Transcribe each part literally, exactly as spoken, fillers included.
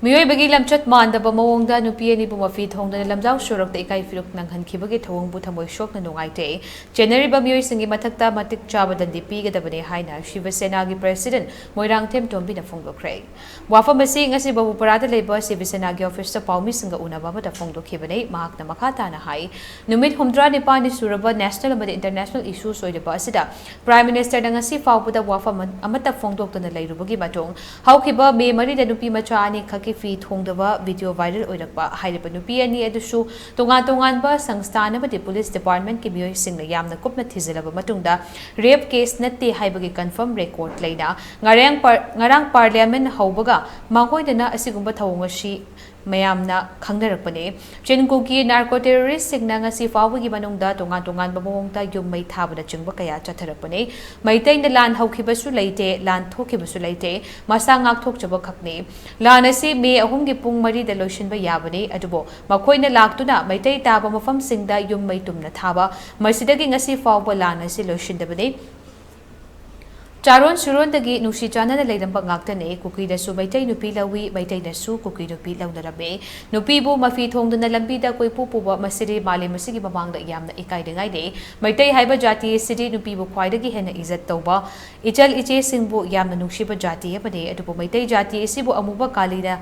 ꯃꯤꯑꯣꯏꯕꯒꯤ ꯂꯝꯆꯠ ꯃꯥꯟꯗꯕ ꯃꯑꯣꯡꯗ ꯅꯨꯄꯤ ꯑꯅꯤꯕꯨ ꯃꯐꯤ ꯊꯣꯡꯗꯅ ꯂꯝꯖꯥꯎ ꯁꯣꯔꯣꯛꯇ ꯏꯀꯥꯏ ꯐꯤꯔꯨꯛ ꯅꯪꯍꯟꯈꯤꯕꯒꯤ ꯊꯧꯑꯣꯡꯕꯨ ꯊꯃꯣꯏ ꯁꯣꯛꯅ ꯅꯨꯡꯉꯥꯏꯇꯦ꯫ ꯆꯦꯟꯅꯔꯤꯕ ꯃꯤꯑꯣꯏꯁꯤꯡꯒꯤ ꯃꯊꯛꯇ ꯃꯇꯤꯛ ꯆꯥꯕ ꯗꯟꯗꯤ ꯄꯤꯒꯗꯕꯅꯤ ꯍꯥꯏꯅ ꯁꯤꯕ ꯁꯦꯅꯥꯒꯤ ꯄ꯭ꯔꯦꯁꯤꯗꯦꯟꯠ ꯃꯣꯏꯔꯥꯡꯊꯦꯝ ꯇꯣꯝꯕꯤꯅ ꯐꯣꯡꯗꯣꯛꯈ꯭ꯔꯦ꯫ ꯋꯥꯐꯝ ꯑꯁꯤ ꯉꯁꯤ ꯕꯕꯨꯄꯔꯥꯗ ꯂꯩꯕ ꯁꯤꯕ ꯁꯦꯅꯥꯒꯤ ꯑꯣꯐꯤꯁꯇ ꯄꯥꯎꯃꯤꯁꯤꯡꯒ ꯎꯅꯕ ꯑꯃꯗ ꯐꯣꯡꯗꯣꯛꯈꯤꯕꯅꯤ꯫ ꯃꯍꯥꯛꯅ ꯃꯈꯥ ꯇꯥꯅ ꯍꯥꯏ, ꯅꯨꯃꯤꯠ ꯍꯨꯝꯗ꯭ꯔꯥ ꯅꯤꯄꯥꯜꯅꯤ ꯁꯨꯔꯕ ꯅꯦꯁꯅꯦꯜ ꯑꯃꯗꯤ ꯏꯟꯇꯔꯅꯦꯁꯅꯦꯜ ꯏꯁꯨꯁ ꯑꯣꯏꯔꯤꯕ ꯑꯁꯤꯗ ꯄ꯭ꯔꯥꯏꯝ ꯃꯤꯅꯤꯁꯇꯔꯅ ꯉꯁꯤ ꯐꯥꯎꯕꯗ ꯋꯥꯐꯝ ꯑꯃꯠꯇ ꯐꯣꯡꯗꯣꯛꯇꯅ ꯂꯩꯔꯨꯕꯒꯤ ꯃꯇꯨꯡ, ꯍꯧꯈꯤꯕ ꯃꯦ ꯃꯔꯤꯗ ꯅꯨꯄꯤ ꯃꯆꯥ ꯑꯅꯤꯈꯛꯀꯤ ꯐꯤ ꯊꯣꯡꯗꯕ ꯚꯤꯗꯤꯑꯣ ꯚꯥꯏꯔꯦꯜ ꯑꯣꯏꯔꯛꯄ꯫ ꯍꯥꯏꯔꯤꯕ ꯅꯨꯄꯤ ꯑꯅꯤ ꯑꯗꯨꯁꯨ ꯇꯣꯉꯥꯟ ꯇꯣꯉꯥꯟꯕ ꯁꯪꯁꯊꯥꯟ ꯑꯃꯗꯤ ꯄꯨꯂꯤꯁ ꯗꯤꯄꯥꯔꯠꯃꯦꯟꯠꯀꯤ ꯃꯤꯑꯣꯏꯁꯤꯡꯅ ꯌꯥꯝꯅ ꯀꯨꯞꯅ ꯊꯤꯖꯤꯜꯂꯕ ꯃꯇꯨꯡꯗ ꯔꯦꯞ ꯀꯦꯁ ꯅꯠꯇꯦ ꯍꯥꯏꯕꯒꯤ ꯀꯟꯐꯔꯝ ꯔꯦꯀꯣꯔꯗ ꯂꯩꯅ ꯉꯔꯥꯡ ꯄꯥꯔ-, ꯉꯔꯥꯡ ꯄꯥꯔꯂꯤꯌꯥꯃꯦꯟꯠ ꯍꯧꯕꯒ ꯃꯥꯡꯑꯣꯏꯅꯅ ꯑꯁꯤꯒꯨꯝꯕ ꯊꯧꯑꯣꯡ ꯑꯁꯤ ꯃꯌꯥꯝꯅ ꯈꯪꯅꯔꯛꯄꯅꯤ꯫ ꯆꯤꯟ ꯀꯨꯀꯤ ꯅꯥꯔꯀꯣ ꯇꯦꯔꯣꯔꯤꯁꯁꯤꯡꯅ ꯉꯁꯤ ꯐꯥꯎꯕꯒꯤ ꯃꯅꯨꯡꯗ ꯇꯣꯉꯥꯟ ꯇꯣꯉꯥꯟꯕ ꯃꯑꯣꯡꯗ ꯌꯨꯝ ꯃꯩ ꯊꯥꯕꯅꯆꯤꯡꯕ ꯀꯌꯥ ꯆꯠꯊꯔꯛꯄꯅꯤ꯫ ꯃꯩꯇꯩꯅ ꯂꯥꯟ ꯍꯧꯈꯤꯕꯁꯨ ꯂꯩꯇꯦ, ꯂꯥꯟ ꯊꯣꯛꯈꯤꯕꯁꯨ ꯂꯩꯇꯦ, ꯃꯁꯥ ꯉꯥꯛꯊꯣꯛꯆꯕ ꯈꯛꯅꯤ꯫ ꯂꯥꯟ ꯑꯁꯤ ꯃꯦ ꯑꯍꯨꯝꯒꯤ ꯄꯨꯡ ꯃꯔꯤꯗ ꯂꯣꯏꯁꯤꯟꯕ ꯌꯥꯕꯅꯤ, ꯑꯗꯨꯕꯨ ꯃꯈꯣꯏꯅ ꯂꯥꯛꯇꯨꯅ ꯃꯩꯇꯩ ꯇꯥꯕ ꯃꯐꯝꯁꯤꯡꯗ ꯌꯨꯝ ꯃꯩ ꯇꯨꯝꯅ ꯊꯥꯕ, ꯃꯁꯤꯗꯒꯤ ꯉꯁꯤ ꯐꯥꯎꯕ ꯂꯥꯟ ꯑꯁꯤ ꯂꯣꯏꯁꯤꯟꯗꯕꯅꯤ꯫ ꯆꯥꯔꯣꯟ ꯁꯨꯔꯣꯟꯗꯒꯤ ꯅꯨꯡꯁꯤ ꯆꯥꯟꯅꯅ ꯂꯩꯔꯝꯕ ꯉꯥꯛꯇꯅꯤ꯫ ꯀꯨꯀꯤꯅꯁꯨ ꯃꯩꯇꯩ ꯅꯨꯄꯤ ꯂꯧꯏ, ꯃꯩꯇꯩꯅꯁꯨ ꯀꯨꯀꯤ ꯅꯨꯄꯤ ꯂꯧꯅꯔꯝꯃꯤ꯫ ꯅꯨꯄꯤꯕꯨ ꯃꯐꯤ ꯊꯣꯡꯗꯨꯅ ꯂꯝꯕꯤꯗ ꯀꯣꯏꯄꯨ ꯄꯨꯕ ꯃꯁꯤꯗꯤ ꯃꯥꯂꯦꯝ ꯑꯁꯤꯒꯤ ꯃꯃꯥꯡꯗ ꯌꯥꯝꯅ ꯏꯀꯥꯏꯅꯤꯡꯉꯥꯏꯅꯤ꯫ ꯃꯩꯇꯩ ꯍꯥꯏꯕ ꯖꯥꯇꯤ ꯑꯁꯤꯗꯤ ꯅꯨꯄꯤꯕꯨ ꯈ꯭ꯋꯥꯏꯗꯒꯤ ꯍꯦꯟꯅ ꯏꯖꯠ ꯇꯧꯕ, ꯏꯆꯜ ꯏꯆꯦꯁꯤꯡꯕꯨ ꯌꯥꯝꯅ ꯅꯨꯡꯁꯤꯕ ꯖꯥꯇꯤ ꯑꯃꯅꯤ꯫ ꯑꯗꯨꯕꯨ ꯃꯩꯇꯩ ꯖꯥꯇꯤ ꯑꯁꯤꯕꯨ ꯑꯃꯨꯕ ꯀꯥꯂꯤꯅ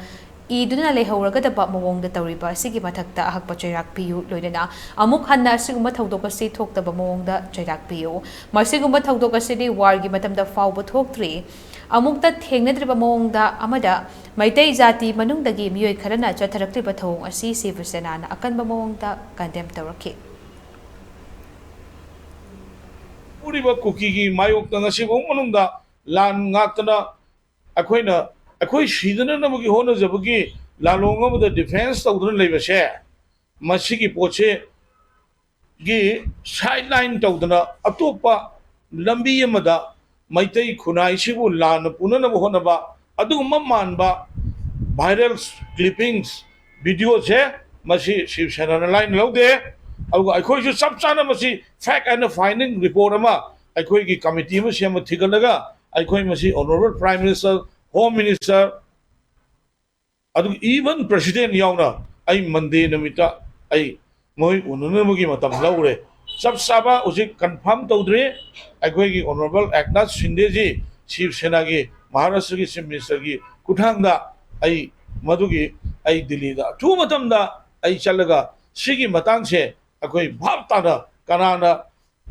ꯏꯗꯨꯅ ꯂꯩꯍꯧꯔꯒꯗꯕ ꯃꯑꯣꯡꯗ ꯇꯧꯔꯤꯕ ꯑꯁꯤꯒꯤ ꯃꯊꯛꯇ ꯑꯍꯛꯄ ꯆꯩꯔꯥꯛ ꯄꯤꯌꯨ, ꯂꯣꯏꯅꯅ ꯑꯃꯨꯛ ꯍꯟꯅ ꯑꯁꯤꯒꯨꯝꯕ ꯊꯧꯗꯣꯛ ꯑꯁꯤ ꯊꯣꯛꯇꯕ ꯃꯑꯣꯡꯗ ꯆꯩꯔꯥꯛ ꯄꯤꯌꯨ꯫ ꯃꯁꯤꯒꯨꯝꯕ ꯊꯧꯗꯣꯛ ꯑꯁꯤꯗꯤ ꯋꯥꯔꯒꯤ ꯃꯇꯝꯗ ꯐꯥꯎꯕ ꯊꯣꯛꯇ꯭ꯔꯤ꯫ ꯑꯃꯨꯛꯇ ꯊꯦꯡꯅꯗ꯭ꯔꯤꯕ ꯃꯑꯣꯡꯗ ꯑꯃꯗ ꯃꯩꯇꯩ ꯖꯥꯇꯤ ꯃꯅꯨꯡꯗꯒꯤ ꯃꯤꯑꯣꯏ ꯈꯔꯅ ꯆꯠꯊꯔꯛꯂꯤꯕ ꯊꯧꯑꯣꯡ ꯑꯁꯤ ꯁꯤꯕ ꯁꯦꯅꯥꯅ ꯑꯀꯟꯕ ꯃꯑꯣꯡꯗ ꯀꯟꯗꯦꯝ ꯇꯧꯔꯛꯈꯤ꯫ ꯎꯔꯤꯕ ꯀꯨꯀꯤꯒꯤ ꯃꯥꯌꯣꯛꯇ ꯉꯁꯤꯐꯥꯎ ꯃꯅꯨꯡꯗ ꯂꯥꯟ ꯉꯥꯛꯇꯅ ꯑꯩꯈꯣꯏꯅ, ꯑꯩꯈꯣꯏ ꯁꯤꯗꯅꯅꯕꯒꯤ ꯍꯣꯠꯅꯖꯕꯒꯤ ꯂꯥꯂꯣꯡ ꯑꯃꯗ ꯗꯤꯐꯦꯟꯁ ꯇꯧꯗꯨꯅ ꯂꯩꯕꯁꯦ, ꯃꯁꯤꯒꯤ ꯄꯣꯠꯁꯦ ꯒꯤ ꯁꯥꯏꯠ ꯂꯥꯏꯟ ꯇꯧꯗꯅ ꯑꯇꯣꯞꯄ ꯂꯝꯕꯤ ꯑꯃꯗ ꯃꯩꯇꯩ ꯈꯨꯟꯅꯥꯏꯁꯤꯕꯨ ꯂꯥꯟꯅ ꯄꯨꯅꯅꯕ ꯍꯣꯠꯅꯕ ꯑꯗꯨꯒꯨꯝꯕ ꯃꯥꯟꯕ ꯚꯥꯏꯔꯦꯜ ꯀ꯭ꯂꯤꯞꯄꯤꯡꯁ, ꯚꯤꯗꯤꯑꯣꯁꯦ ꯃꯁꯤ ꯁꯤꯕ ꯁꯦꯅꯥꯅ ꯂꯥꯏꯅ ꯂꯧꯗꯦ꯫ ꯑꯗꯨꯒ ꯑꯩꯈꯣꯏꯁꯨ ꯆꯞ ꯆꯥꯅ ꯃꯁꯤ ꯐꯦꯛ ꯑꯦꯟ ꯐꯥꯏꯟꯗꯤꯡ ꯔꯤꯄꯣꯔꯠ ꯑꯃ ꯑꯩꯈꯣꯏꯒꯤ ꯀꯃꯤꯇꯤ ꯑꯃ ꯁꯦꯝꯃ ꯊꯤꯒꯠꯂꯒ ꯑꯩꯈꯣꯏ ꯃꯁꯤ honourable prime minister, home minister, ꯑꯗꯨꯒ even president ꯌꯥꯎꯅ ꯑꯩ Monday ꯅꯨꯃꯤꯠꯇ ꯑꯩ ꯃꯣꯏ ꯎꯅꯅꯕꯒꯤ ꯃꯇꯝ ꯂꯧꯔꯦ꯫ ꯆꯞ ꯆꯥꯕ ꯍꯧꯖꯤꯛ confirm ꯇꯧꯗ꯭ꯔꯤ꯫ ꯑꯩꯈꯣꯏꯒꯤ Honourable Eknath Shindeꯖꯤ ꯁꯤꯕ ꯁꯦꯅꯥꯒꯤ ꯃꯍꯥꯔꯥꯁꯇ꯭ꯔꯒꯤ Chief Ministerꯒꯤ ꯈꯨꯠꯊꯥꯡꯗ ꯑꯩ ꯃꯗꯨꯒꯤ ꯑꯩ ꯗꯤꯜꯂꯤꯗ ꯑꯊꯨꯕ ꯃꯇꯝꯗ ꯑꯩ ꯆꯠꯂꯒ ꯁꯤꯒꯤ ꯃꯇꯥꯡꯁꯦ ꯑꯩꯈꯣꯏ ꯚꯥꯞ ꯇꯥꯅ ꯀꯅꯥꯅ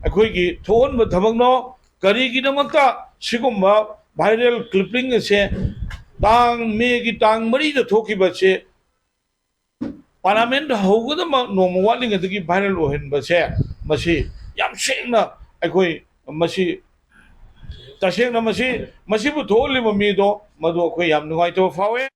ꯑꯩꯈꯣꯏꯒꯤ ꯊꯣꯛꯍꯟꯕ ꯊꯕꯛꯅꯣ, ꯀꯔꯤꯒꯤꯗꯃꯛꯇ ꯁꯤꯒꯨꯝꯕ viral clipping ꯑꯁꯦ ꯇꯥꯡ, ꯃꯦꯒꯤ ꯇꯥꯡ ꯃꯔꯤꯗ ꯊꯣꯛꯈꯤꯕꯁꯦ Parliament ꯍꯧꯒꯗꯕ ꯅꯣꯡꯃ ꯋꯥꯠꯂꯤꯉꯩꯗꯒꯤ viral ꯑꯣꯏꯍꯟꯕꯁꯦ, ꯃꯁꯤ ꯌꯥꯝ ꯁꯦꯡꯅ ꯑꯩꯈꯣꯏ ꯃꯁꯤ ꯇꯁꯦꯡꯅ ꯃꯁꯤ, ꯃꯁꯤꯕꯨ ꯊꯣꯛꯍꯜꯂꯤꯕ ꯃꯤꯗꯣ ꯃꯗꯨ ꯑꯩꯈꯣꯏ ꯌꯥꯝ ꯅꯨꯡꯉꯥꯏꯇꯕ ꯐꯥꯎꯋꯦ꯫